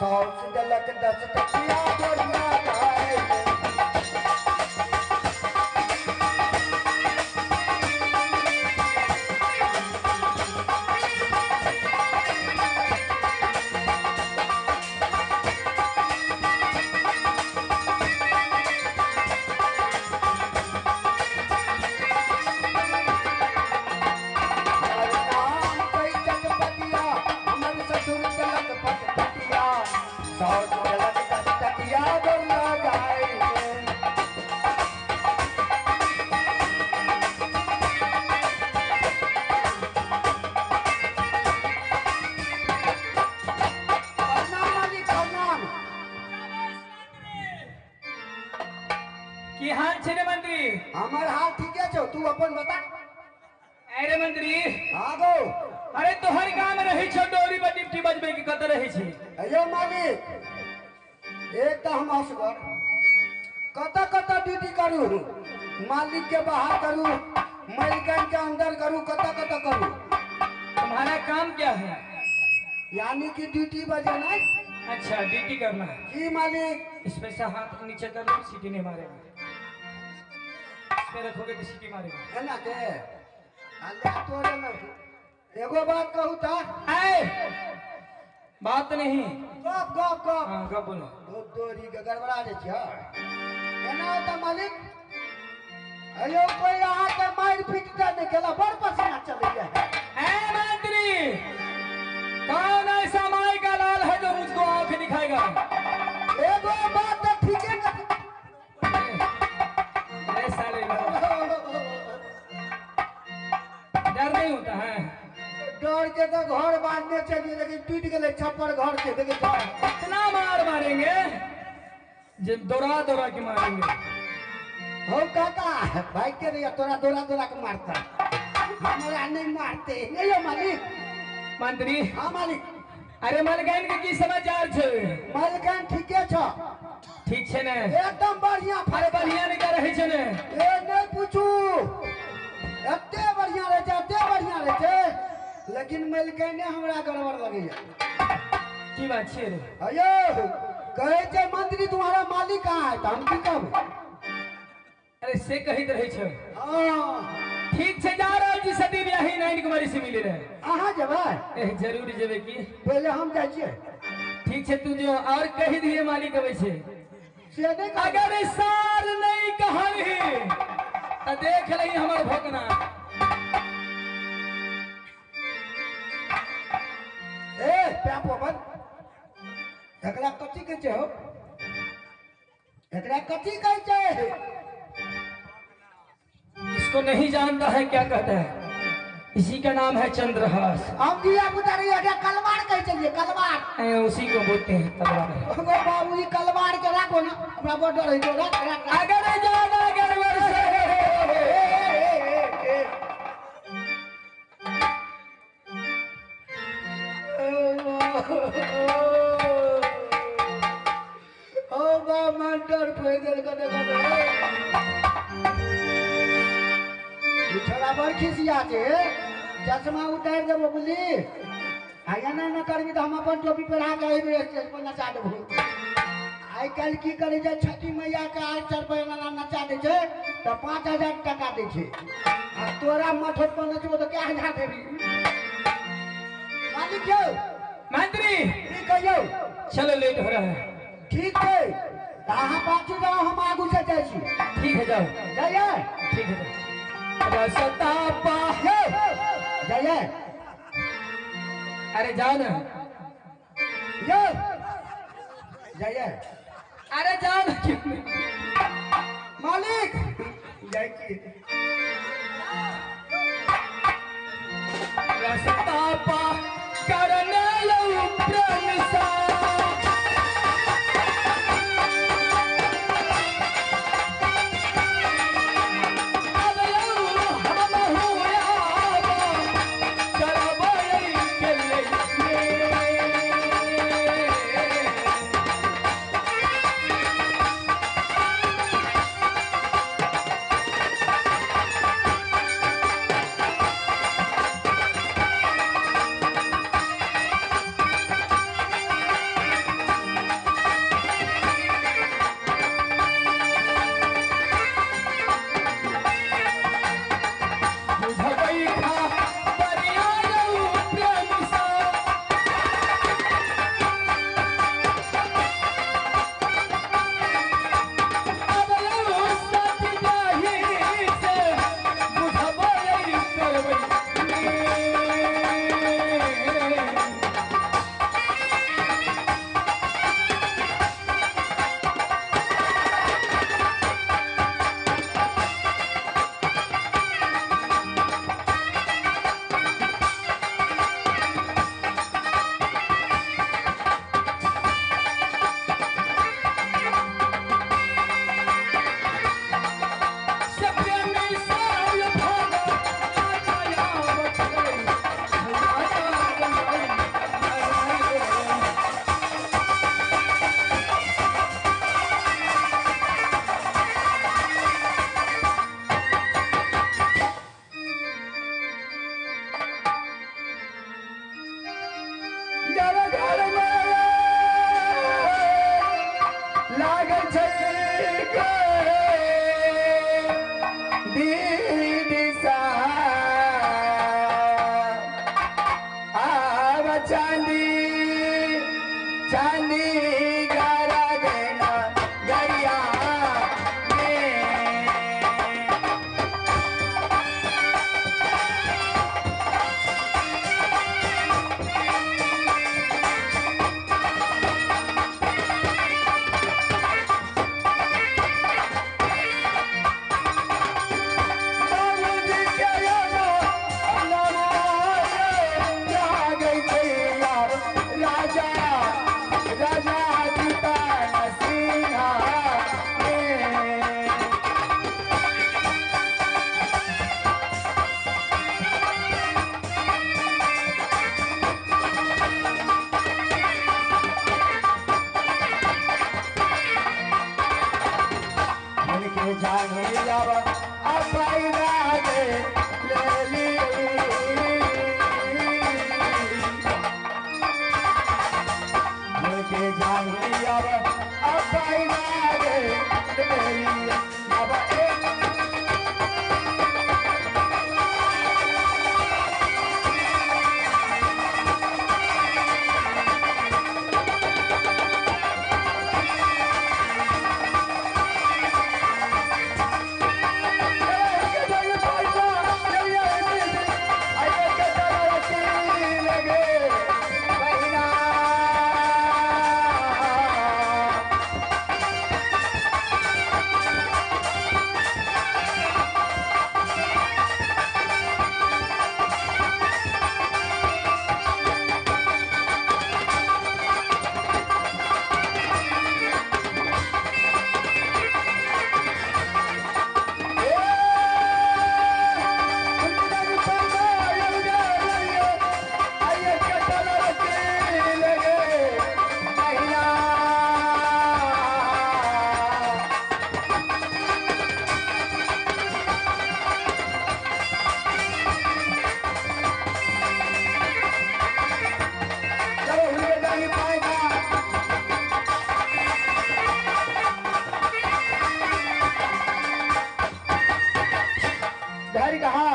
साउस देलक 10 टकिया डोरिया जाए के। हमर नाम छै चटपटिया, हमर ससुर देलक पटपटिया, साउस देलक 10 टकिया डोरिया जाए के। प्रणाम मालिक, प्रणाम। की हाल छै रे मंत्री? हमर हाल ठीके छौ, तू अपन बता। अरे मंत्री, हाँ गो। अरे तोहर गाम रहै छौ डोरी पर डिप्टी बजबै के कत रहै छै? अयो मालिक, एक तऽ हम असगर कतऽ कतऽ ड्यूटी करू, मालिक के बाहर करू, मालिकन के अंदर करू, कतऽ कतऽ करू। तुम्हारा काम क्या है? यानी कि ड्यूटी बजेना। अच्छा, ड्यूटी करना है। जी मालिक। इस पे से हाथ नीचे कर लो, सीटी नहीं मारेगा। इस पे रखोगे तो सीटी मारेगा। है ना के अल्लाह तोरे में एगो बात कहू ता? ऐ बात नहीं, गप गप गप। हाँ गप बोलो। दो तोरी के गड़बड़ा जे छै। एना होता मालिक, अयो कोई अहाँ के मारि पीट दे नहीं केला, बड़ पसीना चलैया। ऐ मंत्री, कौन ऐसा माई का लाल है जो मुझको आंख दिखाएगा? एगो बात तऽ ठीके न। अरे साले, डर नहीं होता है? डर के तो घर बांधने चलिए, लेकिन टूट गए छप्पर घर के। देखिए इतना मार मारेंगे जब दौड़ा दौड़ा के मारेंगे। हो काका, भाई के रहिया तोरा दौड़ा दौड़ा के मारता, हमरा नहीं मारते। नहीं हो मालिक। मंत्री। हाँ मालिक। अरे मालकान के की समाचार छे? मालिकान ठीके छ। ठीक छे ने? एकदम बढ़िया। अरे बढ़िया नहीं कर रहे छे ने? ए नहीं पूछू, एते बढ़िया रहे छै, एते बढ़िया रहे छै, लेकिन मालिकाने हमरा गड़बड़ लगैया। की बात छे रे? अयो कहे छै मंत्री तुम्हारा मालिक कहाँ है, तो हम की कहबै? अरे से कहित रहे छे। हाँ ठीक छे, जा रहल छी सती ब्याही नाइन कुमारी से मिले रहे। अहाँ जेबै? ए जरूर जेबै की। पहिले हम जाइ छियै। ठीक छे, तू जो और कहि दिए मालिक अबै छे से नहीं कहबै। अगर सार नहीं कहलही त देख लही हमर भोकना। ए प्यापो बन, एकरा कथी कहै छै हो? एकरा कथी कहै छै? इसको नहीं जानता है क्या कहता है, इसी का नाम है चंद्रहास। हम दिया पुता रही, एकरा कलवार कहै छलियै, कलवार। ए, उसी को बोलते हैं तलवार। ओ बाबूजी कलवार के राखो ना, हमरा बड़ डर होइ छै। राख राख राख। अगर ज्यादा गड़बड़ से ए, ए, ए, ए। ओ बा मन डर पड़ि गेल कने कने। ई छोरा बड़ खिसिया छै, चश्मा उतारि देबो बुझली। आ एना न करबी तऽ हम अपन टोपी पहिरा के एहि बेर स्टेज पर नचा देबो। आइ काल्हि की करै छै, छठी मैया के आठ चार पर एना नचा दै छै तऽ 5000 टका दै छै, आ तोरा मठोट पर नचबो तऽ कै हजार देबी? मालिक यौ। मंत्री। की कहियौ? चलो लेट हो रहा है। ठीक छै, तऽ अहाँ पाछू जाउ, हम आगू से जाइ छी। ठीक है जाओ। जाइए? ठीक है जाओ। रसता पा यौ जाइए? अरे जाओ ना। यौ जाइए? अरे जाओ ना क्यों नहीं? मालिक जाइ छी। रसता पा करने लऊ प्रेम सा। अब लऊ हम हुआ करबै के लिए। चंडीगढ़ गना गरिया में। बाबूजी के यो राजा राजा जीतन सिंह में। उनके जाने अब अपना ले ली। उनके जाने अब अपना ले ली। अब एक घर कहा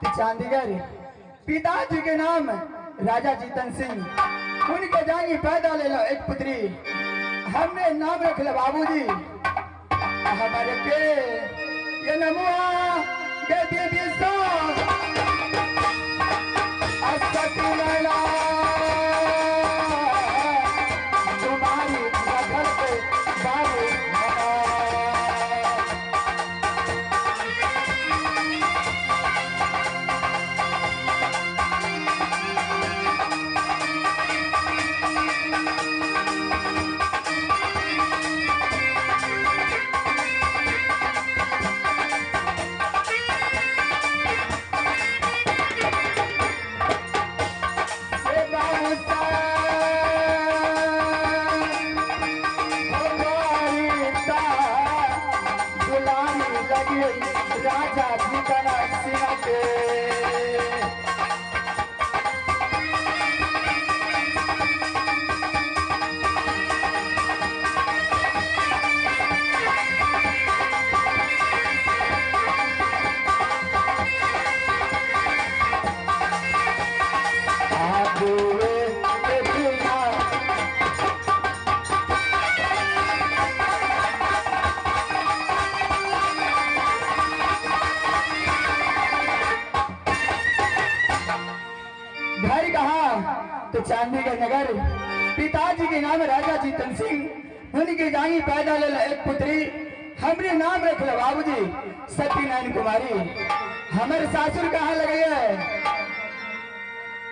चंडीगढ़। पिताजी के नाम राजा जीतन सिंह। उनके जानी पैदा ले लो एक पुत्री, हमने नाम रख लो बाबूजी हमारे के ये नमुआ के दीदी सो तुम्हारी घर पे बाबू। राजा जीतन सिंह के। घर कहा तो चंडीगढ़ नगर। पिताजी के नाम राजा जीतन सिंह। उनके जानी पैदा ले एक पुत्री, हमने नाम रख लो बाबूजी सत्यनारायण कुमारी। हमारे सासुर कहाँ लगे है?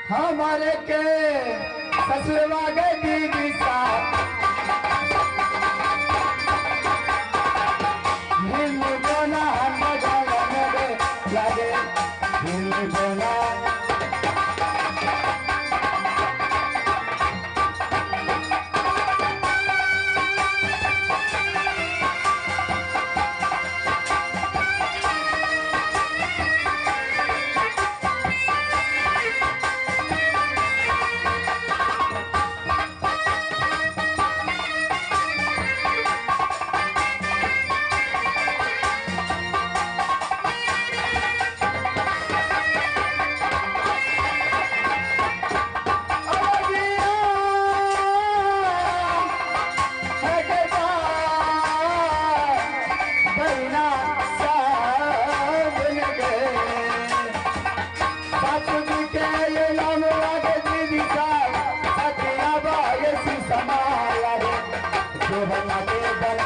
हमारे के ससुरवा गए दीदी साहब। देवता के बल।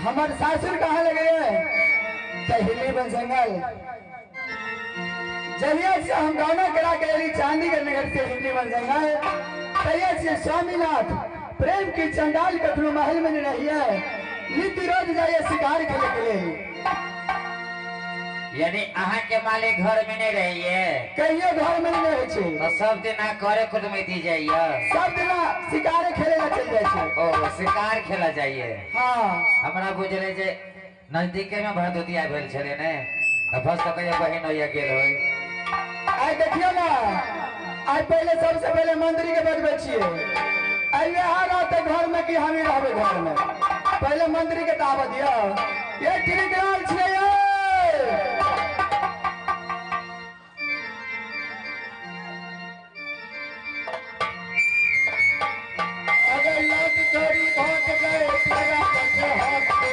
हमार सासुर कहाँ लगे तहिली बन जंगल। जहिया से हम गाना करा के चांदीगढ़ नगर से हिंदी बन जंगल, तहिया से स्वामीनाथ प्रेम की चंडाल कखनो महल में नहीं है, नित्य रोज जाइए शिकार खेले के लिए। यानी अहाँ के मालिक घर में नहीं रहिए, कहियो घर में नहीं रहे छे, तो सब दिन करे कुटमैती जाइए, सब दिन शिकार खेले ला चल जाए छे। ओ शिकार खेला जाइए। हाँ हमरा बुझले जे नजदीके में भरदुतिया भेल छले ने, भस तो कहियो बहिन होइया गेल होय। आइ देखियो ना, आइ पहले सबसे पहले मंत्री के बजबै छियै, आइ यहाँ रहते घर में कि हम ही रहबै घर में, पहले मंत्री के दावत दियो। ये ठीक रहल छियै। अगर लौट चोरी भोट गए तेरा बस हाथ पे,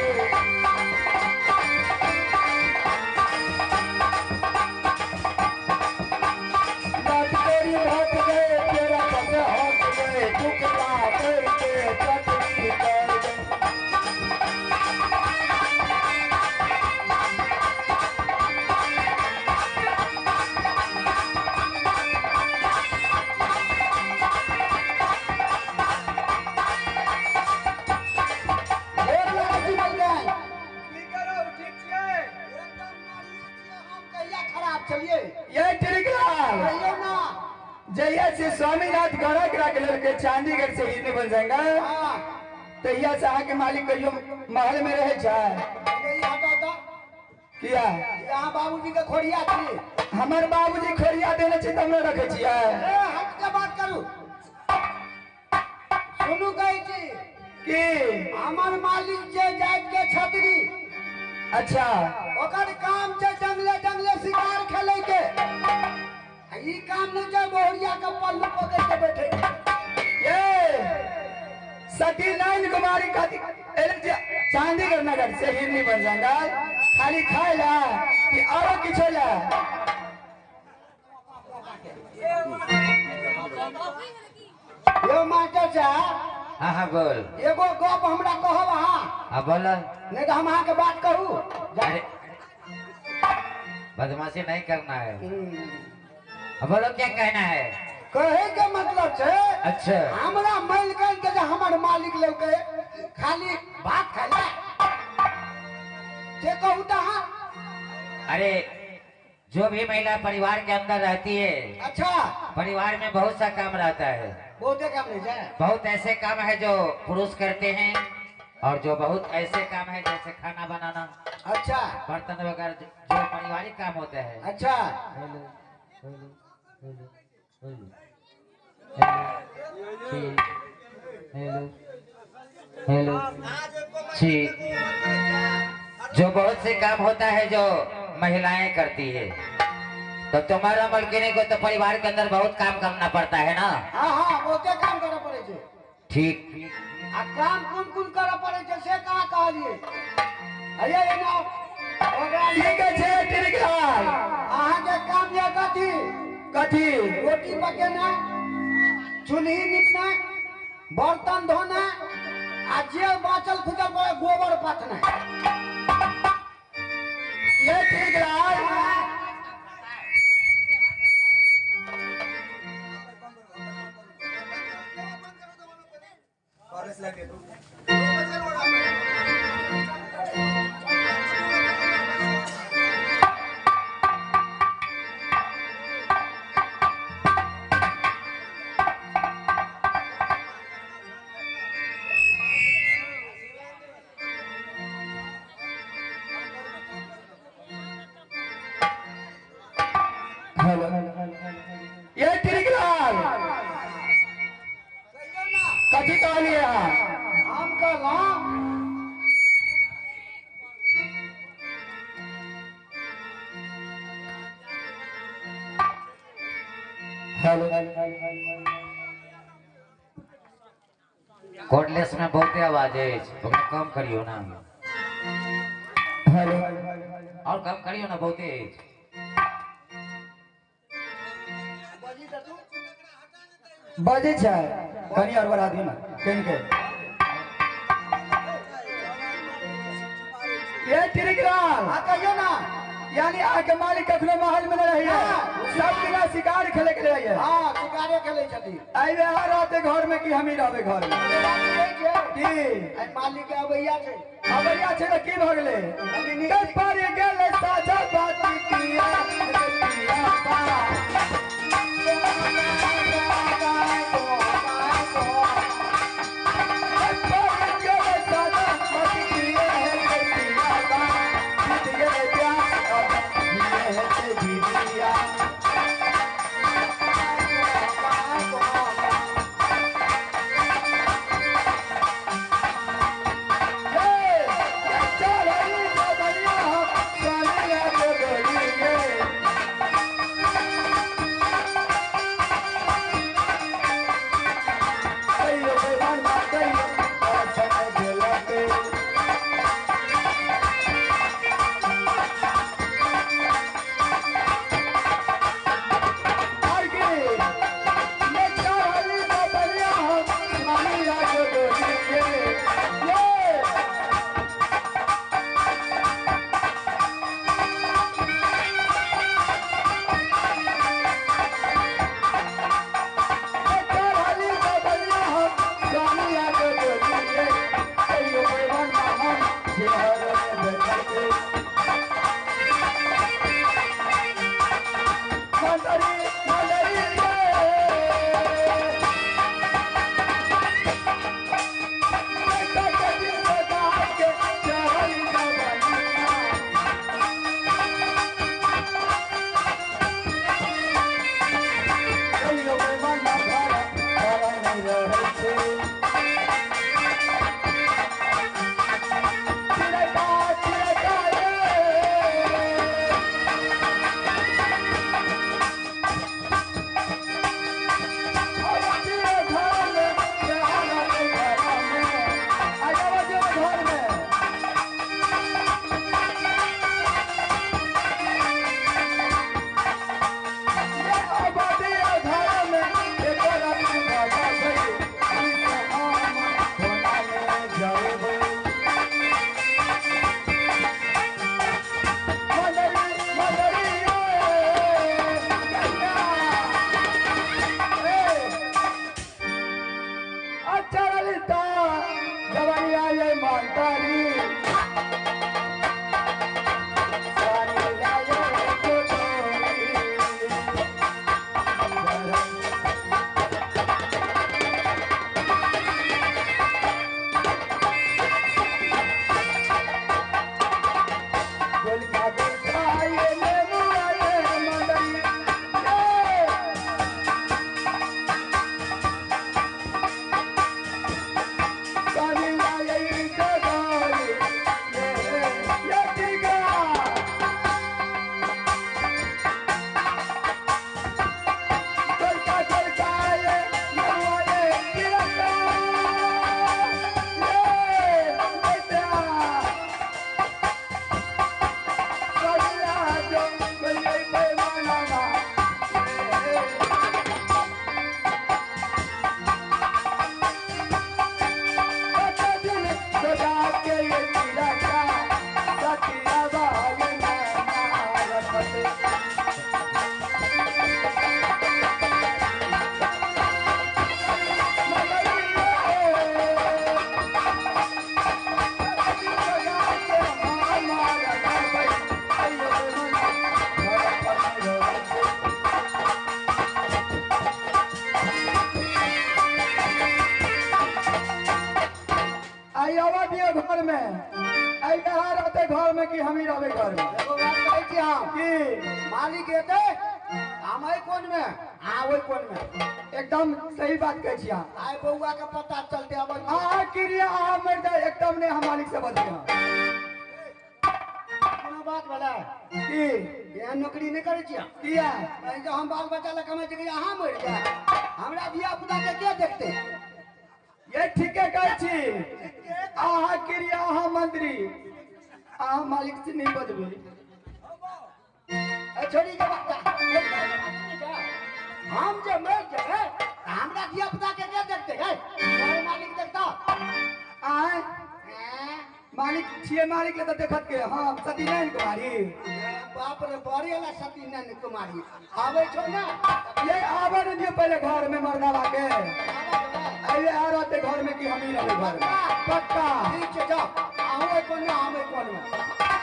लौट चोरी भोट गए तेरा बस हाथ गए, टुकड़ा करके चटनी कर गए। जहिया से स्वामीनाथ गौरा करा के लड़के चांदीगढ़ से हिरनी बन जाएगा, तहिया से अहाँ के मालिक कहियो महल में रहे जाए। किया यहाँ बाबूजी के खोरिया छी, हमर बाबूजी खोरिया देने छै तब न रखे छियै। हट के बात करू, सुनू कहै छी कि हमर मालिक जे जाइत के छतरी, अच्छा ओकर काम छै जंगले जंगले शिकार खेले के, ई काम नहीं छै बहुरिया के पल्लू पकड़ के बैठे। ये सती नारायण कुमारी खाती चांदीगढ़ नगर से हिरनी बन जंगल खाली खाए ला कि आरो किछो ला। यो मास्टर साहब। हाँ हाँ बोल। एगो गप हमरा कहब अहाँ। हाँ बोल। नहीं तो हम अहाँ के बात कहू। अरे बदमाशी नहीं करना है, बोलो क्या कहना है। कहे के मतलब छे, अच्छा हमरा मालिकन के जे हमर मालिक लौके खाली भात खाला जे कहू त। हाँ अरे जो भी महिला परिवार के अंदर रहती है, अच्छा परिवार में बहुत सा काम रहता है, बहुत काम नहीं है, बहुत ऐसे काम है जो पुरुष करते हैं, और जो बहुत ऐसे काम है जैसे खाना बनाना, अच्छा बर्तन वगैरह जो पारिवारिक काम होते हैं। अच्छा hello hello hello hello hello जी, जो बहुत से काम होता है जो महिलाएं करती है, तो तुम्हारा मलकिनी को तो परिवार के अंदर बहुत काम करना पड़ता है ना। हाँ हाँ बहुते काम करना पड़े छे। ठीक, आ काम कुन कुन करना पड़े छे से कहाँ कहलिए? अरे एना ठीक है, ठीक है। अहाँ के काम या कथी कथी? रोटी पकेना, चूल्ही निपना, बर्तन धोना, आ जे बाचल खुचल पड़े गोबर पाथना। ये ठीक है। हेलो ये ट्रिकलाल कथी कहलिए अहाँ? हम कहलहुँ हेलो कॉर्डलेस में बहुते आवाज है, ओकरा कम करियो ना। हेलो और कम करियो ना, बहुते बजे छै कनी और बढ़ा दियो ना कनि के। ये त्रिकराल हां कहियो ना, यानी आके मालिक कखनो महल में न रहिए, सब दिना शिकार खेले के रहिए। हां शिकारे खेले छथि। आइबे हर रात घर में कि हमी रहबे घर में की आई मालिक के अबैया छै, अबैया छै त की भ गेलै? कल पर गेलै साजा बात किया किया बा घर में आई कहाँ रहते घर में कि हम ही रहबे घर में। एगो बात कहै छी हम की मालिक एतै हम एहि कोन में आ ओहि कोन में। एकदम सही बात कहै छी अहाँ। आइ बौआ के पता चलते अब अहाँ क्रिया अहाँ मरि जाए एकदम नहीं हम मालिक से बदले। कोनो बात भेलै? की? एहन नौकरी नहि करै छियै। किया? कहीं जे हम बाल बच्चा लए कमाइ छियै, अहाँ मरि जाय, हमरा धिया पुता के के देखतै? ये ठीके कहै छी अहाँ। क्रिया अहाँ मंत्री, अहाँ मालिक से नहीं बजबै। ए छोड़ी के बच्चा, हम जे मरि जेबै तऽ हमरा धिया पुता के के देखतै? गै तोहर मालिक देखता? आय? ऐं? मालिक छियै, मालिक ले तऽ देखत के हम सतीनारायण कुमारी। ए, बाप रे, बड़ी वाला सतीनंद कुमारी आबै छौ ने? ये आबे ने दियो पहले घर में मर्दावा के। आबै देबै? अरे आ रहते घर में कि हम ही रहबै घर में? पक्का। ठीक छै, जाओ, अहूँ ओहि कोनमे, हम ओहि कोनमे।